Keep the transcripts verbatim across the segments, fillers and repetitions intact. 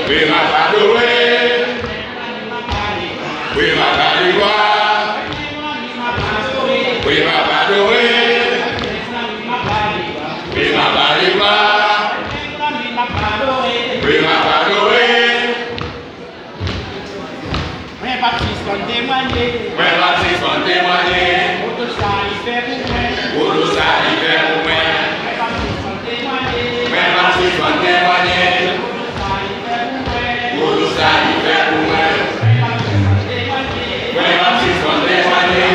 Prima pa dwe. Prima pa dwe. Prima pa dwe. Prima pa dwe. Prima pa dwe. Mwen p ap sispann temwanye. Mwen p ap sispann temwanye. Pou tout sa li fè pou mwen. Pou tout sa li fè pou mwen. Mwen p ap sispann temwanye. Mwen p ap sispann temwanye. Pou tout sa li fè pou mwen. Pou tout sa li fè pou mwen. Mwen p ap sispann temwanye.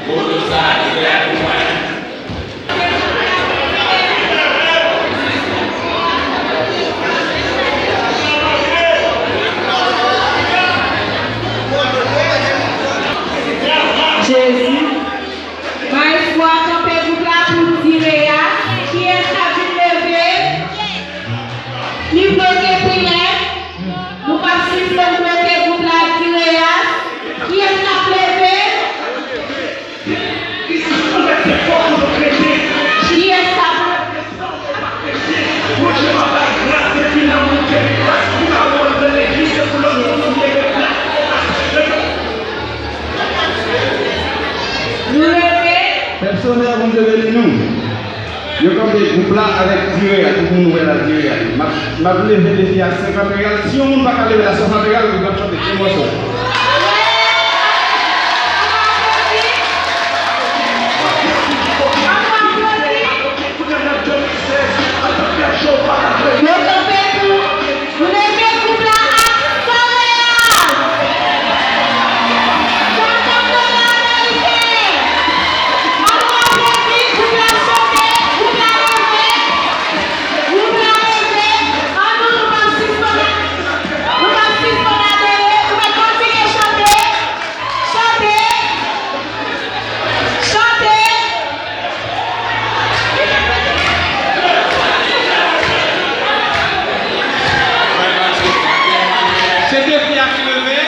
Pou tout sa li fè pou mwen. Jezi. Maestro a kanpe gwoup la pou dire a. Kiyès k ap vin leve? Li bloke Pilèt. Nou p ap sispann bloke gwoup la, dire a. Kiyès k ap leve? Kiyès k ap Nou leve. Pèsonèl, Bondye beni nou. Yo kanpe gwoup la avèk dire a, tout moun wè la dire a. M ap, m ap leve defi a senkant real. Si yon moun pa ka leve la swasant real, li p ap chante yon mòso. Yo kanpe pou Nou leve gwoup la ak san real. Sa tann nan la ameriken. An nou aplodi, gwoup la chante, gwoup la leve, gwoup la leve. An nou, nou p ap sispann, nou p ap sispann adore, nou p ap kontinye chante. Chante! Chante! Se defi a ki leve.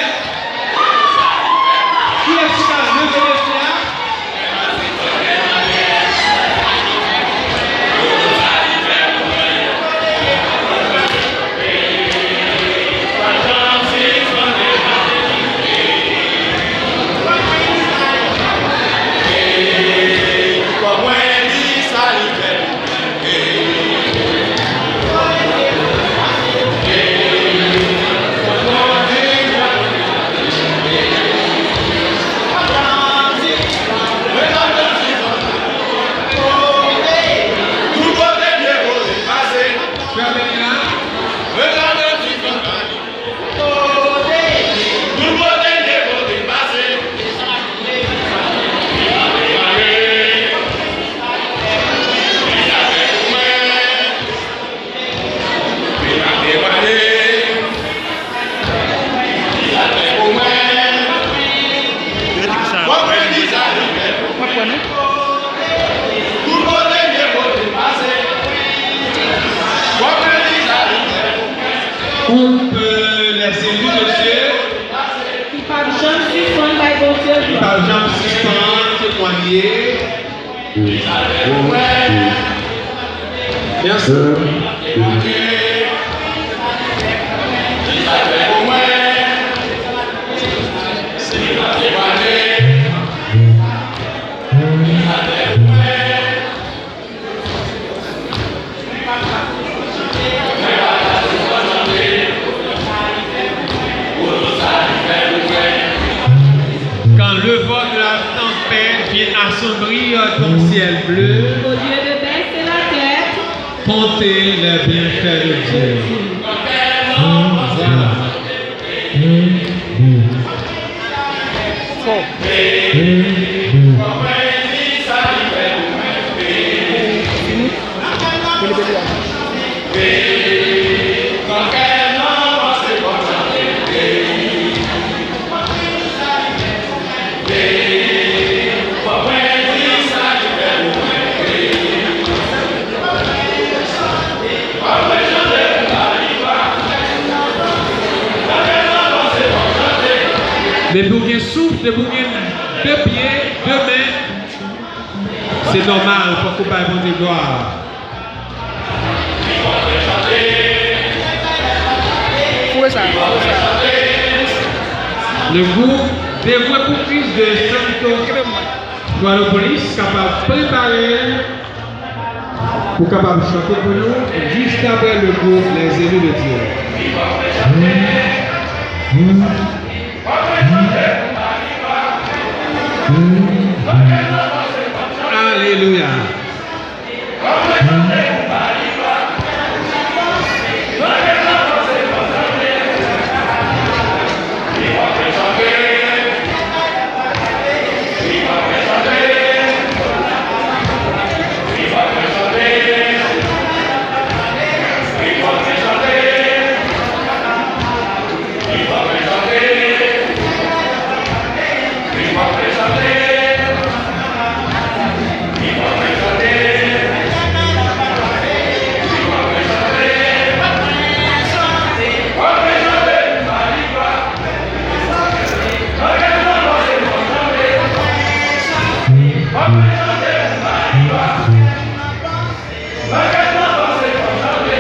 Kiyès ki ka leve defi a? Gwoup, euh, lèzeli, mesye. Ki p ap janm sispann bay Bondye glwa. Ki p ap janm sispann temwanye. Mèsi. Quand le vent de la tempête vient assombrir ton ciel bleu, Au lieu de baisser la tête, conter les bienfaits de Dieu. Voilà. Depi w gen souf, depi w gen de pye, de men, se nòmal, fòk ou bay Bondye glwa. Koupe sa, koupe sa. Le groupe Dévoué pour Christ de Santo Guadopolis kapab prepare l pou kapab chante pou nou, juste après le groupe Les Élus de Dieu. Alelouya.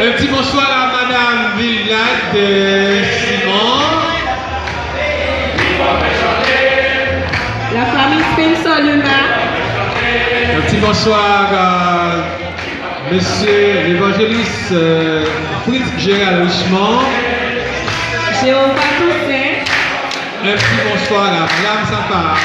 Un petit bonsoir à Madame Vilnade, euh, Simon. La famille Spencer Luna. Un petit bonsoir à Monsieur l'évangéliste, euh, Fritz Gérald Richemond. Jéhovah Toussaint. Un petit bonsoir à Madame Safar.